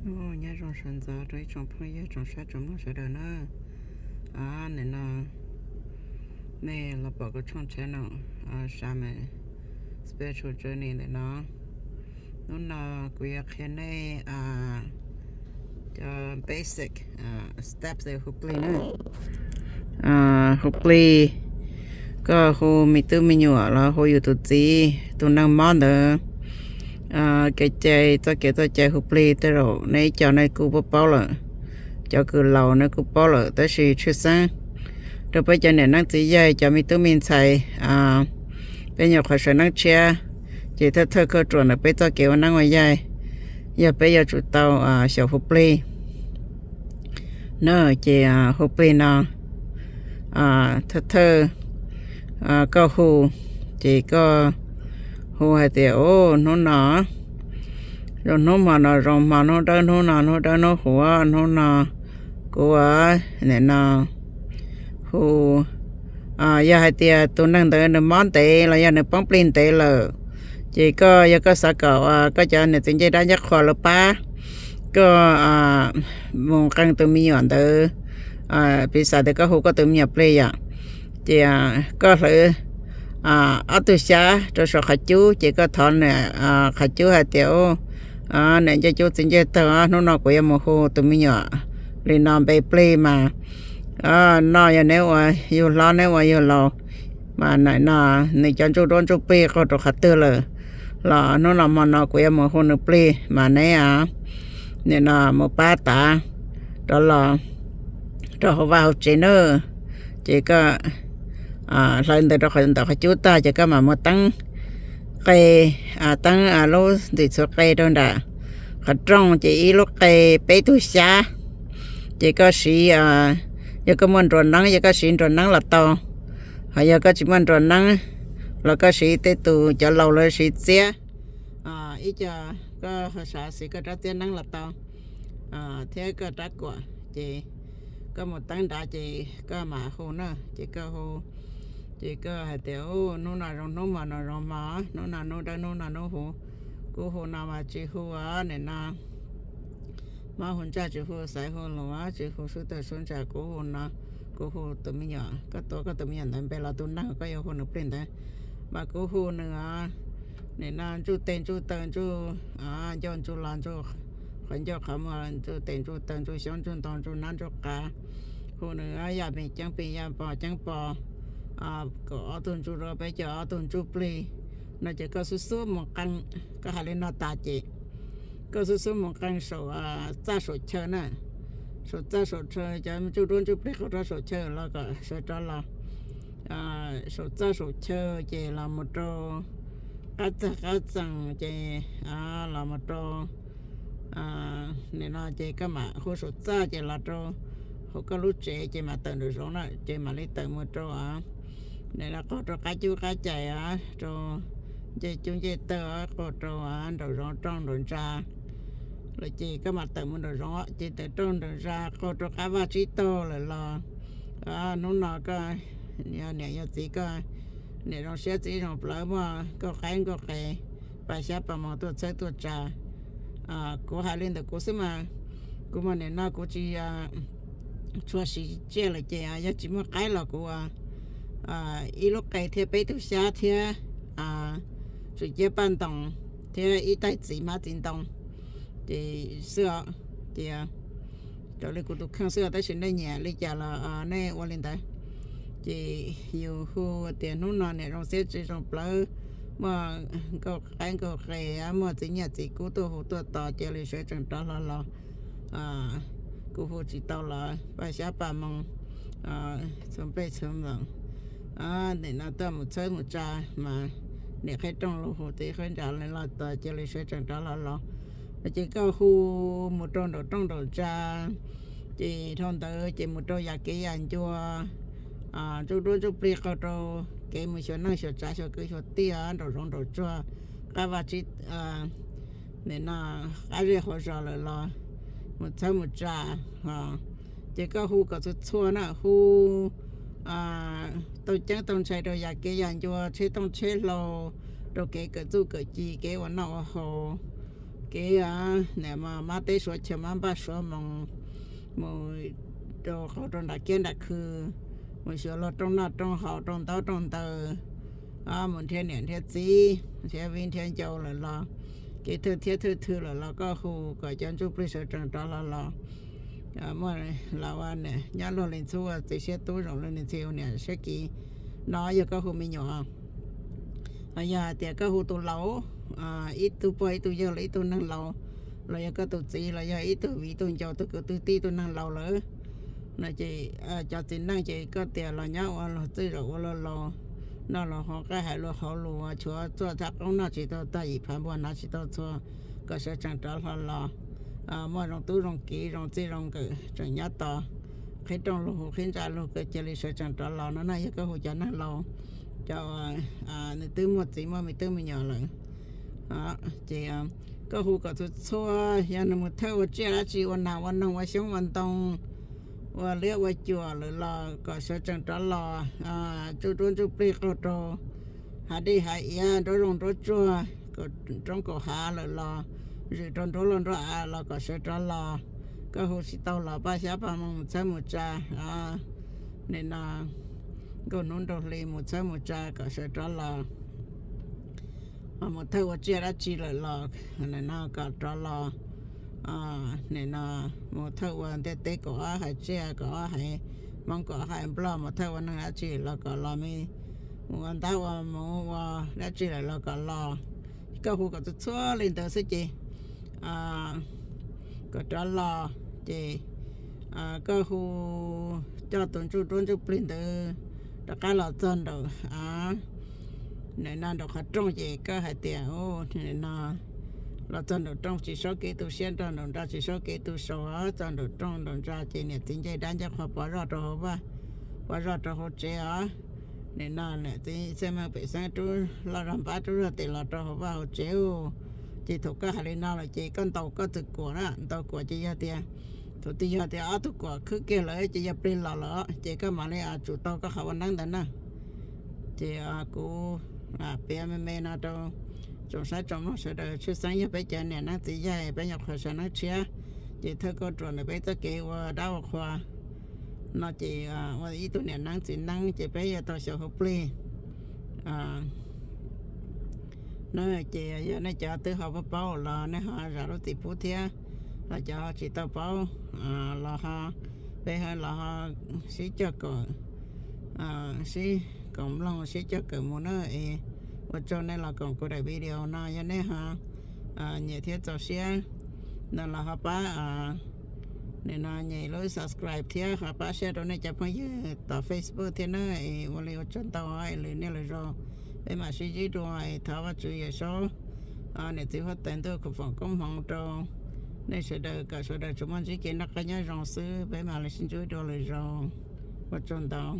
Nyob zoo sawv ntxov rau ib tsoom phooj ywg tsoom saib tsoom mloog sawv daws na. Nim no nej los pom kuv tshooj channel Summer Spiritual Journey ntawm no. Hnub no kuv yuav qhia nej cov basic steps hu plig na. Hu plig, koj hu me tub me nyuam los hu yus tus txiv tus neeg mob ntawd kev cai, txoj kev txoj cai hu plig tej zaum nej ib co nej kuj paub paub lawm, cov kws laus nej kuj paub lawm, tab sis tshwj xeeb rau peb cov niam neeb txiv yaig, cov me tub me ntxhais, peb nyuam qhuav sawv neeb tshiab, ces thawj thawj kauj ruam ntawm peb txoj kev ua neeb ua yaig yog peb yuav tsum tau xyaum hu plig na. Ces hu plig no thawj thawj koj hu, ces koj hu hais tias, hnub no, zoo hnub hmo no zoo hmo, hnub dawb hnub no hnub dawb hnub huv, hnub no kuv nim no hu. Yog hais tias tus neeg ntawd nws mob ntev los yog nws poob plig ntev lawm, ces koj yog koj xav kom koj cov niam txiv ncej dab ncej qhua lawv pab koj mus nqee tus me nyuam ntawd, piv xam tias koj hu koj tus me nyuam plig yom, ces koj hlawv ob tug xyab rau saum qhov cub, ces koj thov qhov cub hais tias, niam ncej cub txiv ncej taug, hnub no kuv yuav mus hu tus me nyuam li no npe plig mas, noj yog neb ua yug hlob neb ua yug laus, mas nim no nws cov ntsuj duab ntsuj plig qaug rau qhov twg lawm, los hnub no hmo no kuv yuav mus hu nws plig mas neb nim no mus pab tav rov los rau hauv vaj hauv tsev na. Ces koj hlawv ntawd rau ntawm qhov cub tag ces koj mam muab teeb qe, teeb lub ntxim txhuv qe rau nram qhov rooj, ces ib lub qe peb tug xyab. Ces koj siv, yog koj muaj nruas neeb, yog koj siv nruas neeb los tau, ho yog koj tsis muaj nruas neeb los koj siv tej tus cov laus lawv siv txiab, ib co koj ho xav siv koj rab txiab neeb los tau, thiab koj rab kuam, ces koj mus teeb nrad ces koj mam hu na, ces koj hu, ces koj hais tias, hnub no zoo hnub hmo no zoo hmo, hnub no hnub dawb hnub no hnub huv. Kuv hu no mas tsis hu nim no mob hu ntsaj, tsis hu xaiv hu lus, tsis hu sub tawg sub ntsa. Kuv hu no, kuv hu tus me nyuam, koj tuav koj tus me nyuam ntawd npe los tus neeg koj yuav hu nws plig ntawd, mas kuv hu nws nim no ntsuj tes ntsuj taw, ntsuj ncauj ntsuj lo, ntsuj qhov ncauj qhov muag, ntsuj tes ntsuj taw, ntsuj xyoob ntsuj ntoo, ntsuj nab ntsuj qav, hu nws yaj pis ceeb pis, yaj pos ceeb pos, kaum ob tug ntsuj duab, peb caug ob tug ntsuj plig no. Ces koj xub xub mus qee, koj hais li no tas ces koj xub xub mus qee saum txaj saum chaw na, saum txaj saum chaw, cov ntsuj duab ntsuj plig qaug rau saum chaw los kom sawv rov los, saum txaj saum chaw ces los mus rau qab txag qab txees ces los mus rau nim no ces koj mam hu saum txaj ces los rau hauv koj lub tsev ces mam tawm nraum zoov na, ces mam li tawm mus rau nim no qaug rau qab cub qab cais, rau ncej cub ncej taw, qaug rau nraum zoov rooj nraum ntsa lawm ces koj mam tawm mus nraum zoov, ces tawm rooj nraum ntsa qaug rau qab vaj tsib taug lawm los hnub no koj yog niam yog txiv koj niam zoo siab txiv zoo plawv, muaj nkauj qaib nkauj qe, paj xyab paj moos tuaj txhawb tuaj tsa. Kuv hais li ntawm kuv xwb mas, kuv mas nim no kuv tsis tshua siv tsiaj lawm ces yog tsis muaj qaib los kuv ib lub qe thiab peb tug xyab thiab tsum ciab paj ntoos thiab ib taig txiv hmab txiv ntoo ces xwb os. Ces raws li kuv tus kheej xwb, tab sis nej nyiam li cas los nej ua li ntawd. Ces yus hu tias hnub no niam zoo siab txiv zoo plawv, muaj nkauj qaib nkauj qe, muaj txiv nyiaj txiv kub tuaj hu tuaj tos, cia li sawv tsees rov hlo los. Kuv hu tsis tau los paj xyab paj moos txhua nplej txhua ntoos, nim no tuaj mus txhawb mus tsa mas niam qhib rooj los hu txiv qhib ntsa los tos, cia li sawv tsees rov hlo los. Ces koj hu mus rau nraum rooj nraum ntsa, ces dhau ntawd ces mus rau yam kev yam ncua, ntsuj duab ntsuj plig qaug rau kev mus xyuas neej xyuas tsav xyuas kwv xyuas tij nraum zoov nraum tsuag, qab vaj tsib, nim no qab zej qab zos lawm los mus txhawb mus tsa. Ces koj hu kom txhua txhua na, hu tau ceeb tau ntshai rau yam kev yam ncua, tsheb tooj tsheb hlau, rau kev kawm txuj kawm ci, kev ua noj ua haus, kev, niam mab teb suav chaw, mab npaj suav moos, mus rau qhov rau nram kiab nram khw, mus xyuas luag rooj noj rooj haus, rooj ntaub rooj ntawv, mus nrhiav niam nrhiav txiv, nrhiav viv nrhiav ncaus lawm los, kev thwj thiab thwj thw lawm los koj hu kom cov ntsuj plig sawv tsees rov los los muaj los ua nyob luag li ntxhub ua txiv siab tub, zoo li ntxhi ua niam siab kiv no yog koj hu me nyuam. Yog hais tias koj hu tus laus, ib tug pog ib tug yawg los ib tug neeg laus, los yog koj tus txiv los yog ib tug viv ib tug ncaus tus kwv tij tus neeg laus lawm no ces cov txiv neej ces koj tias los nyob ua luag txwj zaum ua luag laus, noj luag hauv qab hais luag hauv lus, tshuav txuj thab qoob noj tsis tau tag, yim phav npua hnav tsis tau txhua, kom sawv tsees rov hlo los. Muaj zoo tub zoo kiv zoo txij zoo nkawm tseem nyob tos, qhib rooj lug hu qhib ntsa lug, koj cia li sawv tsees rov los no na yog koj hu cov neeg laus, cov nws twb muaj txiv muaj me tub me nyuam lawm. Ces koj hu kom txhua txhua, yog nws mus thawj ua tsiaj dab tsi, ua nas ua noog ua xyoob ua ntoo, ua liab ua cuam lawm los kom sawv tsees rov los, ntsuj duab ntsuj plig qaug rau hav dej hav iav, nruab zoov nruab tsuag, kaum roob kaum hav lawm los, zwm rau nruab laj nruab av los kom sawv rov los. Koj hu tsis tau los paj xyab paj hmoo mus txhawb mus tsa, nim no nkaus hnub nraug hli mus txhawb mus tsa kom sawv rov los. Mus thawj ua tsiaj dab tsi lawm los nim no kom rov los. Nim no mus thawj ua ntiaj teb kaum ob hais tsiaj, kaum ob hais hmoob, kaum ob hais nplog, mus thawj ua neeg dab tsi los kom los me, mus ua ntab ua muv ua dab tsi lawm los kom los. Koj hu kom txhua txhua li ntawd xwb ces kom rov los ces koj hu coj tus ntsuj duab ntsuj plig ntawd rov qab los txog nraum, nim no nraum qhov rooj ces koj hais tias, nim no los txog nraum rooj tsis saub kev tu siab, nraum nraum ntsa tsis saub kev tu saud, txog nraum rooj nraum ntsa ces niam txiv ncej dab ncej qhua pov zoj rau hauv vaj, pov zoj rau hauv tsev os. Nim no niam txiv xaj meej pem xeeb rub loj zog npab rub zog tes los rau hauv vaj hauv tsev. Ces thaum koj hais li no lawm ces koj ntaus koj tus kuam na, ntaus kuam ces yog tias, thaum twg yog tias ob tug kuam khwb kiag lawm ces yog plig los lawm ces koj mam li tsum tau koj qhov ua neeb ntawd na. Ces kuv piav me me no rau tsoom saib tsoom mloog sawv daws tshwj xeeb yog peb cov niam neeb txiv yaig peb nyuam qhuav sawv neeb tshiab, ces thawj kauj ruam ntawm peb txoj kev ua dab ua qhua no ces ua ib tug niam neeb txiv neeb ces peb yuav tau xyaum hauv plig na. Ces yog nej cov twb ho paub paub los nej ho zam lub txim pub thiab, los cov tsis tau paub los ho, peb ho los ho sib cog kom, sib koom mloog sib cog kawm mus na. Es ua tsaug nej los koom kuv daim video no, yog nej ho nyiam thiab txaus siab no los ho pab, nim no nyem lub subscribe thiab ho pab share rau nej cov phooj ywg tom Facebook thiab na. Es ua li ua tsaug ntau, lwm niaj lwm zaus peb mam sib ntsib dua. Es thov Vajtswv Yawm Saub, niam txiv huab tais ntuj khuv foom koob hmoov rau nej sawv daws kom sawv daws tsuas muaj ntsib kev noj qab nyob zoo xwb, peb mam li sib ntsib dua lwm zaus. Ua tsaug ntau.